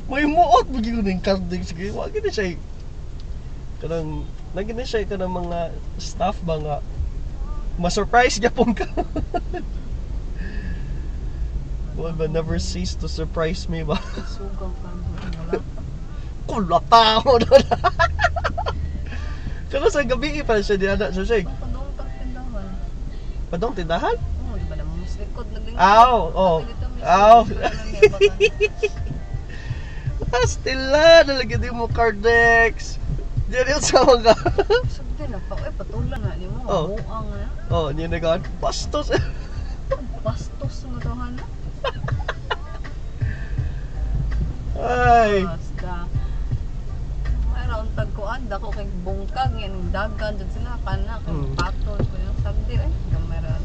May muot bagi ko ning Cardex. Sige, wa gid siya kanang nagin na siya kanang mga staff ba nga ma-surprise gyapon ka. Well, but never cease to surprise me ba? Sugaw ka wala. Kulata ako na. Pero sa gabi pa siya di ana siya siya. Padong tag tindahan. Padong tindahan? Oh, di ba naman mas likod naglingkod. Aw, oh. Dito may Aw. sulod pa lang may baka. Pastila nalagi di mo Cardex. Di rin sa mga. Sugdi na pa. Uy, patulan na nimo. Oh. Buang na. Oh, niya nagaan. Bastos. Bastos mo to na. Ay. Basta. Mayroon tagkuan dako kay bungkag yan dagan jud sila kana kay patol ko yung sagdi eh gamay ra.